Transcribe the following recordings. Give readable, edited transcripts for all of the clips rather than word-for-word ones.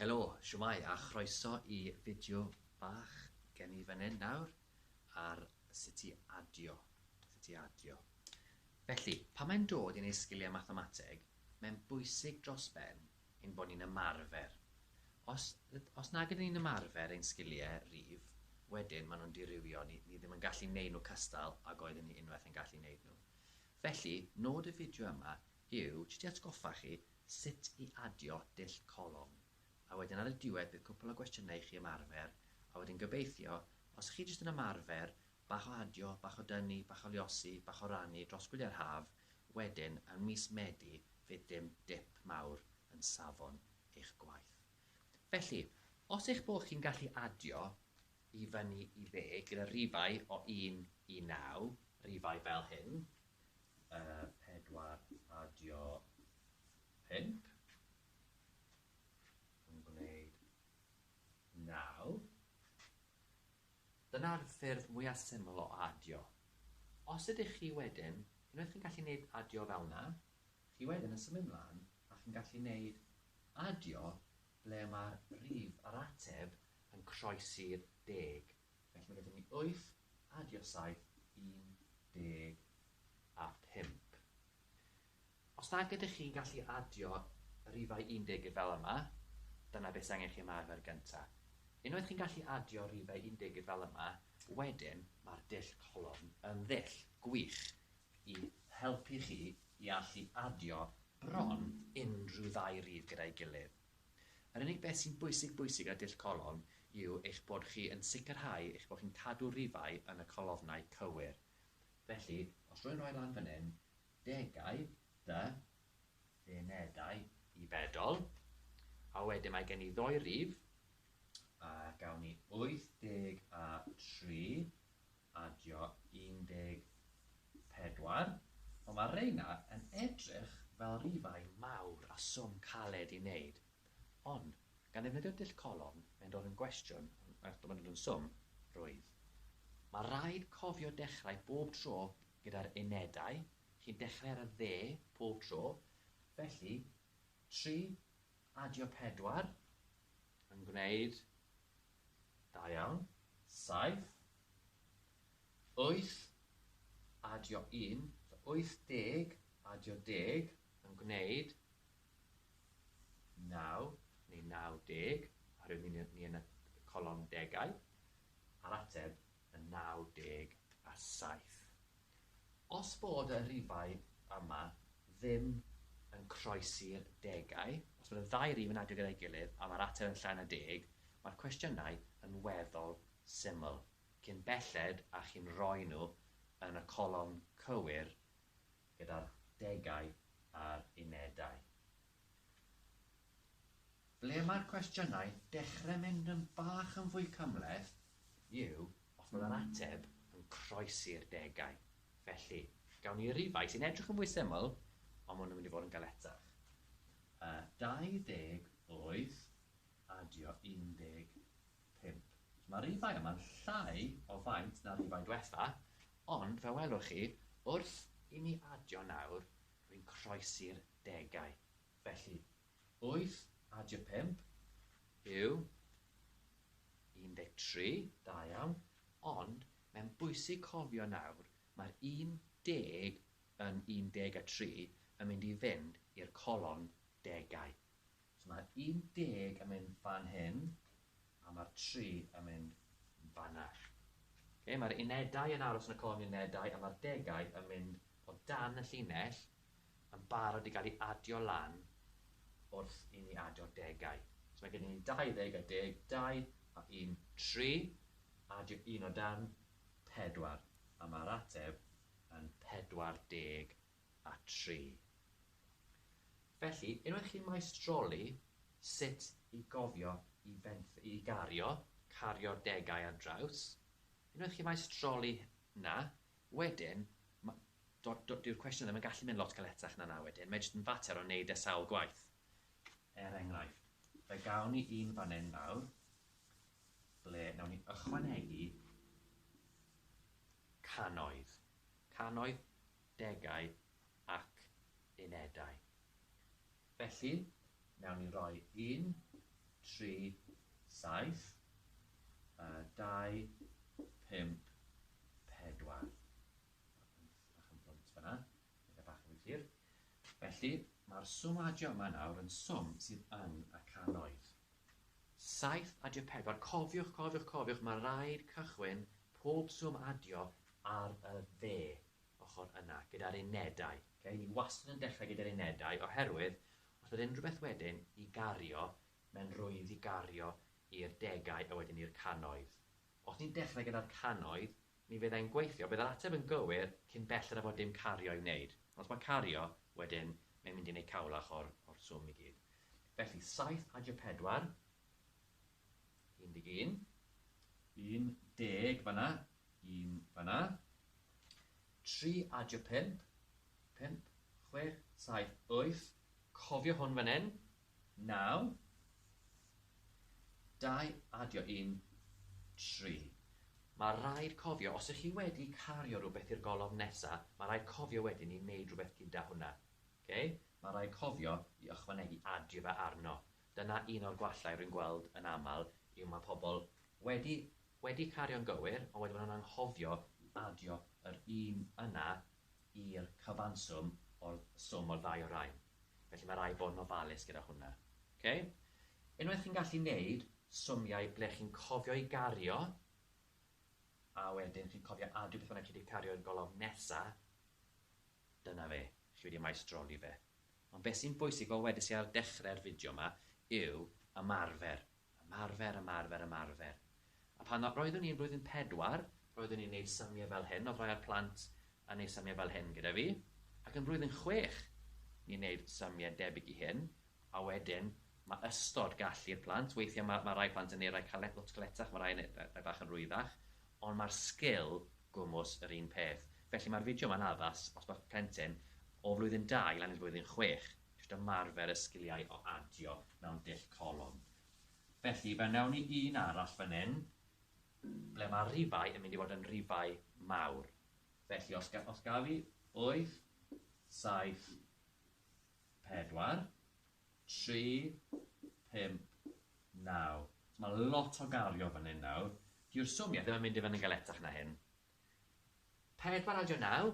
Helo, shwmae, a chroeso i fideo bach gen i fan hyn nawr ar sut i adio. Sut i adio. Felly, pan mae'n dod i wneud sgiliau mathemateg, mae'n bwysig dros ben ein bod ni'n ymarfer. Os, os nag ydyn ni'n ymarfer ein sgiliau rif, wedyn maen nhw'n dirywio, ni, ni ddim yn gallu neud nhw cystal ag oedden ni unwaith yn gallu neud nhw. Felly, nod y fideo yma yw jyst i atgoffa chi sut i adio dull colofn, a wedyn ar y diwedd bydd cwpl o gwestiynau i chi ymarfer, a wedyn gobeithio, os chi jyst yn ymarfer, bach o adio, bach o dynnu, bach o luosi, bach o rannu dros gwyliau'r haf, wedyn yn mis Medi fydd dim dip mawr yn safon eich gwaith. Felly, os eich bod chi'n gallu adio i fyny i ddeg gyda rifau o 1 i 9, rifau fel hyn, 4 adio 5 yn gwneud 9. Dyna'r ffyrdd mwyaf syml o adio. Os ydych chi wedyn, unwaith chi'n gallu gwneud adio fel yna, chi wedyn yn symud mlaen a chi'n gallu gwneud adio ble mae'r rhif yr ateb yn croesi'r deg. Felly mae gyda ni 8 adio 7, 15. Os nag ydych chi'n gallu adio rhifau 11 fel yma, dyna beth sy'n angen chi ymarfer gyntaf. Unwaith chi'n gallu adio rhifau 11 fel yma, wedyn mae'r dull colofn yn ddull gwych i helpu chi i allu adio bron unrhyw ddau rif gyda'i gilydd. Yr unig beth sy'n bwysig bwysig ar dull colofn yw eich bod chi yn sicrhau eich bod chi'n cadw rhifau yn y colofnau cywir. Felly, os rwy'n rhoi lan fan hyn, degau, dy, unedau i bedol, a wedyn mae gen i ddoi rif, a gawn ni 83 adio 14, ond mae reina yn edrych fel rifau mawr a swm caled i wneud. Ond, gan ddefnyddio dull colofn, mae'n dod yn gwestiwn, mae'n dod yn swm rwydd. Mae rhaid cofio dechrau bob tro gyda'r unedau, chi'n dechrau ar y dde pob tro, felly 3 adio 4 yn gwneud Da iawn. 7. 8 adio 1. So 80 adio 10 yn gwneud 9 neu 90, oherwydd ni, ni yn y colofn degau, a'r ateb yn 97. Os bod y rhifau yma ddim yn croesi'r degau, os bod y ddau rif yn adio gyda'i gilydd a mae'r ateb yn llai na deg, mae'r cwestiynau yn weddol syml, cyn belled â chi'n rhoi nhw yn y colofn cywir gyda'r degau a'r unedau. Ble mae'r cwestiynau dechrau mynd yn bach yn fwy cymhleth yw os bod yr ateb yn croesi'r degau. Felly, gawn ni rifau sy'n edrych yn fwy syml, ond maen nhw'n mynd i fod yn galetach. Uh, 28 adio 15. So mae'r rifau yma'n llai o faint na'r rifau diwetha, ond fe welwch chi, wrth i mi adio nawr, rwy'n croesi'r degau. Felly, 8 adio 5 yw 13, da iawn, ond mae'n bwysig cofio nawr, mae'r 10 yn 13 yn mynd i fynd i'r colofn degau. So mae'r 10 yn mynd fan hyn, a mae'r 3 yn mynd fanna. Okay, mae'r unedau yn aros yn y colofn unedau, a mae'r degau yn mynd o dan y llinell yn barod i gael ei adio lan wrth i ni adio'r degau. So mae gen i 20 a deg, 2 a 1, 3, adio 1 o dan, 4. A mae'r ateb yn 43. Felly, unwaith chi'n maestroli sut i gofio i, fenth, i gario, cario'r degau ar draws, unwaith chi'n maestroli na, wedyn, Do, do, dyw'r cwestiwn ddim yn gallu mynd lot galetach na 'na wedyn. Mae jyst yn fater o wneud e sawl gwaith. Er enghraifft, fe gawn ni un fan hyn nawr, ble nawn ni ychwanegu cannoedd. Cannoedd, degau ac unedau. Felly, nawn ni roi 1, 3, 7, 2, 5, 4. Bach yn blwnt fyna, neu bach yn fwy clir. Felly, mae'r swm adio yma nawr yn swm sydd yn y cannoedd. 7 adio 4. Cofiwch, cofiwch, cofiwch, mae rhaid cychwyn pob swm adio ar y dde ochr yna, gyda'r unedau. Okay? Ni wastad yn dechrau gyda'r unedau oherwydd os oedd unrhyw beth wedyn i gario, mae'n rwydd i gario i'r degau a wedyn i'r cannoedd. Os ni'n dechrau gyda'r cannoedd, mi fyddai'n gweithio, bydd yr ateb yn gywir cyn belled â bod dim cario i'w wneud. Os mae cario, wedyn mae'n mynd i wneud cawlach o'r, or swm i gyd. Felly, 7 adio 4, 11, 10 fanna, 1 fanna, 3 adio 5, 5, 6, 7, 8, cofio hwn fan hyn, 9, 2 adio 1, 3. Mae rhaid cofio, os ych chi wedi cario rhywbeth i'r golofn nesa, mae rhaid cofio wedyn i wneud rhywbeth gyda hwnna. Okay? Mae rhaid cofio i ychwanegu adio fe arno. Dyna un o'r gwallau rwy'n gweld yn aml yw mae pobl wedi wedi cario'n gywir, ond wedyn maen nhw'n anghofio i adio yr un yna i'r cyfanswm o'r swm o'r ddau o rain. Felly mae rhaid bod yn ofalus gyda hwnna. Okay? Unwaith chi'n gallu neud swmiau ble chi'n cofio i gario, a wedyn chi'n cofio adio beth bynnag chi wedi cario i'r golofn nesa, dyna fe, chi wedi maestroli fe. Ond beth sy'n bwysig, fel wedes i ar dechrau'r fideo yma, yw ymarfer. Ymarfer, ymarfer, ymarfer. A pan roeddwn i'n blwyddyn pedwar, roeddwn i'n neud symiau fel hyn, oedd rhai o'r plant yn neud symiau fel hyn gyda fi. Ac yn blwyddyn chwech, ni'n neud symiau debyg i hyn, a wedyn mae ystod gallu'r plant, weithiau mae, mae rai plant yn neud rai calet, lot caletach, mae rai yn neud rai bach yn rwyddach, ond mae'r sgil gwmws yr un peth. Felly mae'r fideo yma'n addas os mae plentyn o flwyddyn 2 lan i flwyddyn 6, jyst ymarfer y sgiliau o adio mewn dull colofn. Felly, fe wnawn ni un arall fan hyn, ble mae'r rhifau yn mynd i fod yn rhifau mawr. Felly, os, ga, os gaf i 8, 7, 4, 3, 5, 9. So mae lot o gario fan hyn nawr. Dyw'r swmiau ddim yn mynd i fynd yn galetach na hyn. 4 adio 9.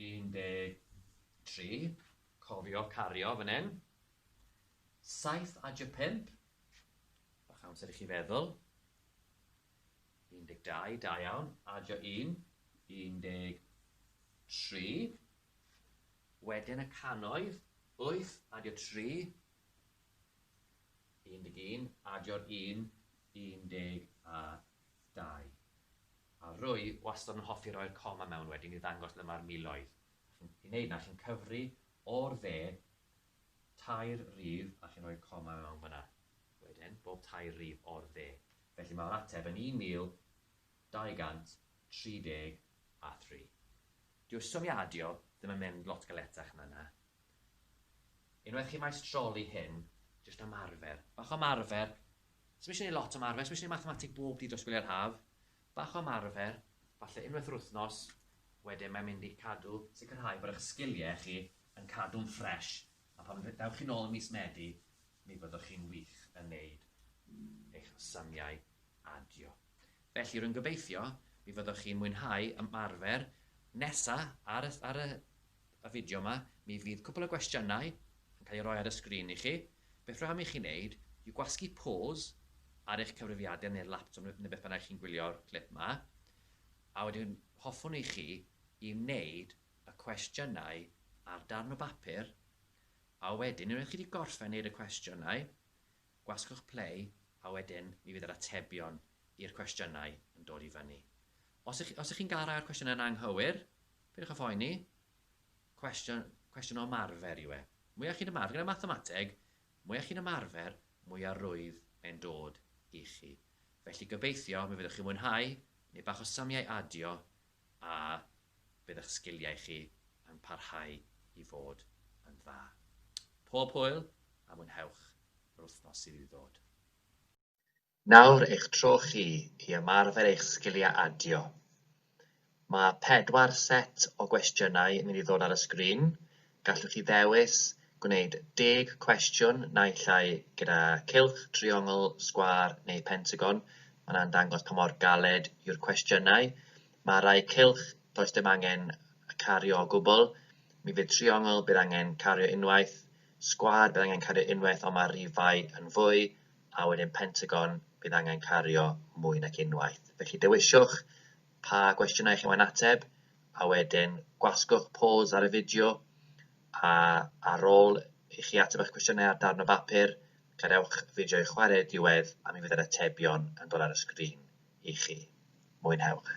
13. Cofio cario fan hyn. 7 adio 5. Bach amser i chi feddwl. 12, da iawn. Adio 1, 13. Wedyn y cannoedd, 8 adio 3, 11, adio'r 1, 12. A rwy wastad yn hoffi roi'r coma mewn wedyn i ddangos le mae'r miloedd. Chi'n, I wneud 'na, chi'n cyfri o'r dde tair rif a chi'n rhoi coma mewn fyna. Wedyn, bob tair rif o'r dde. Felly mae'r ateb yn 1,233. Dyw'r symiadio ddim yn mynd lot galetach na 'na. Unwaith chi maestroli hyn, jyst ymarfer. Bach o ymarfer. Sdim eisiau gwneud lot o ymarfer, sdim eisiau gwneud mathemateg bob dydd dros gwyliau'r haf. Bach o ymarfer, falle unwaith yr wythnos, wedyn mae'n mynd i cadw, sicrhau bod eich sgiliau chi yn cadw'n ffresh, a pan ddewch chi nôl ym mis Medi, mi fyddwch chi'n wych yn neud eich symiau adio. Felly, rwy'n gobeithio mi fyddwch chi'n mwynhau ymarfer nesa ar y, ar y, y fideo yma. Mi fydd cwpl o gwestiynau yn cael ei roi ar y sgrin i chi. Beth rwy am i chi wneud yw gwasgu pause ar eich cyfrifiadur neu'r laptop neu beth bynnag chi'n gwylio'r clip yma, a wedyn hoffwn i chi i wneud y cwestiynau ar darn o bapur, a wedyn, unwaith chi wedi gorffen wneud y cwestiynau, gwasgwch play a wedyn mi fydd yr atebion i'r cwestiynau yn dod i fyny. Os ych, os ych chi'n gael rhai o'r cwestiynau yn anghywir, peidiwch â phoeni. Cwestiwn, cwestiwn o ymarfer yw e. Mwyaf chi'n ymarfer gyda mathemateg, mwyaf chi'n ymarfer, mwyaf rwydd mae'n dod i chi. Felly gobeithio mi fyddwch chi'n mwynhau neu bach o symiau adio a bydd eich sgiliau chi yn parhau i fod yn dda. Pob hwyl a mwynhewch yr wythnos sydd i ddod. Nawr eich tro chi i ymarfer eich sgiliau adio. Mae pedwar set o gwestiynau yn mynd i ddod ar y sgrin. Gallwch chi ddewis gwneud deg cwestiwn, naill ai gyda cylch, triongl, sgwâr neu pentagon. Mae hwnna'n dangos pa mor galed yw'r cwestiynau. Mae rhai cylch, does dim angen cario o gwbl. Mi fydd triongl, bydd angen cario unwaith. Sgwâr, bydd angen cario unwaith, ond mae'r rhifau yn fwy. A wedyn pentagon, bydd angen cario mwy nag unwaith. Felly dewisiwch pa gwestiynau chi moyn ateb, a wedyn gwasgwch pause ar y fideo, a ar ôl i chi ateb eich cwestiynau ar darn o bapur, gadewch y fideo i chwarae i'r diwedd a mi fydd yr atebion yn dod ar y sgrin i chi. Mwynhewch!